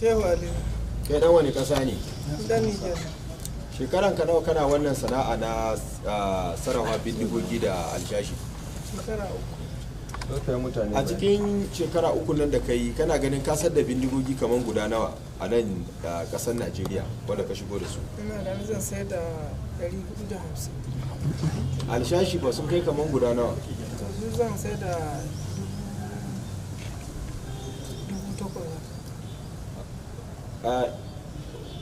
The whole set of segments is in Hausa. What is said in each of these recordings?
Shehu Aliyu. Kai dan wani kasa ne? Dan Nijar. Shekaran ka nawa kana wannan sana'a na sarrafa bindigogi da alshashi? Shekara 3. A cikin shekara 3 nan da kai, kana ganin kasar da bindigogi kamar guda nawa a nan kasar Najeriya wanda ka shigo da su? Ina da zan sayar da 450. Alshashi ba sun kai kamar guda nawa? To su zan sayar da 8,000.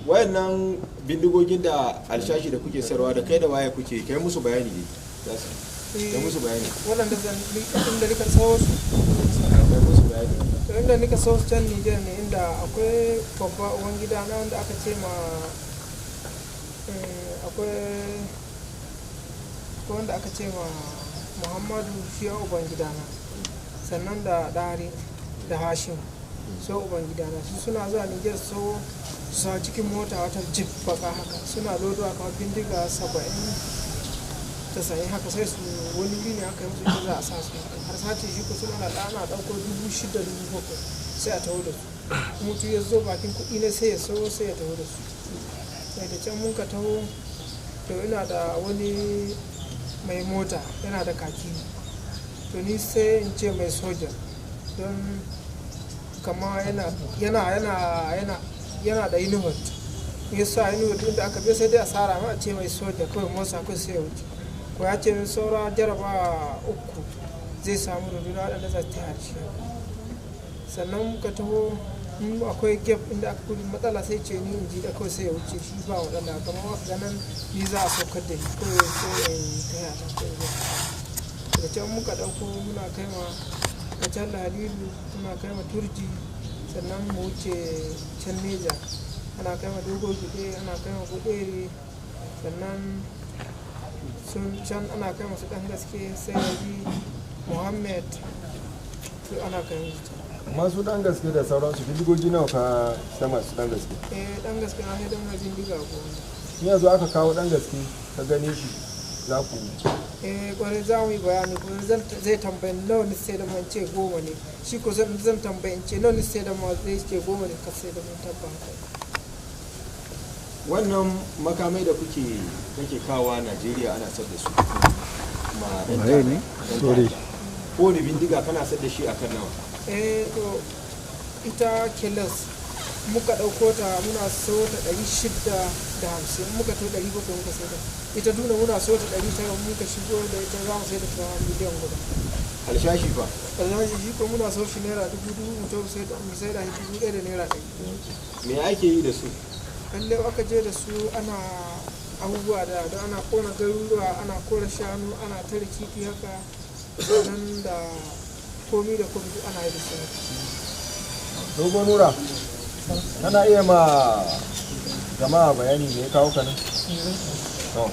Wayannan bindigogin da alshashi da kuke sayarwa, da kai da waye kuke kai musu bayani ne? Kai musu bayani. Waɗanda inda nika sawo su. Kai musu bayani. Inda nika sawo su can Nijar ne, inda akwai babba uwan gida na wanda aka ce ma, akwai wanda aka ce ma Muhammadu, shi ya uban gidana, sannan da Dari da Hashim so uban gidana. Su suna zuwa Nijar so sa cikin mota wata jeep baka haka, suna lodo a kamar bindiga 70 90 haka, sai su wani wuri ne aka yi musu inda za a sa su har sace shi ko suna da ana ɗauko 6,000 7,000 sai a taho da su. Mutu ya zo bakin kuɗi ne sai ya so sai ya taho da su. Sai da can mun ka taho, to ina da wani mai mota yana da kaki, to ni sai in ce mai soja, don kama yana da uniform, ya sa uniform inda aka biyo sai dai asara ma a ce mai soja kawai motsa kawai sai ya wuce. Ko ya ce min saura jaraba 3 zai samu runduna waɗanda za ta harshe. Sannan muka taho, in akwai gap inda aka gudu matsala sai ce ni in ji da kawai sai ya wuce, shi ba waɗanda kamar ganin ni za a saukar da ni kawai sai in taya ta kawai zuwa. Daga can muka ɗauko muna kai ma Kacalla Halilu, muna kai ma Turji, sannan mu wuce can Neja, ana kai ma Dogo Gide, ana kai ma Gudere, sannan sun can ana kai masu ɗan gaske sai Rabi Muhammad, to ana kai musu can. Masu ɗan gaske da sauransu, bindigogi nawa ka ta masu ɗan gaske? Eh, ɗan gaske na sai ɗan bindiga 10. Yanzu aka kawo ɗan gaske ka gane shi za ku? Eh, kwarai za mu yi bayani, ko zai tambayi nawa ne sai da man ce 10 ne, shi ko zan tambayi in ce nawa ne sai da ma zai ce 10 ne ka sai da man tabba haka. Wannan makamai da kake kawa Najeriya ana sayar da su ma yan Waye ne? ta'adda. Sorry. Kowane bindiga kana sayar da shi akan nawa? Eh, to ita kelas muka ɗauko ta muna so ta 650, muka to 700 muka sai da ita. Duna muna so ta 900, muka shigo da ita za mu sai da ta miliyan 1. Alshashi fa? Alhaji shi ko muna so shi naira 2,000, mu to sai da mu sai da shi 1,000 da naira 100. Me ake yi da su? Lalle aka je da su ana abubuwa da don ana kona garuruwa, ana kora shanu, ana tare kifi haka, sannan da komi da komi duk ana yi da su. Dogo Nura, kana iya ma jama'a bayani me ya kawo ka nan? To.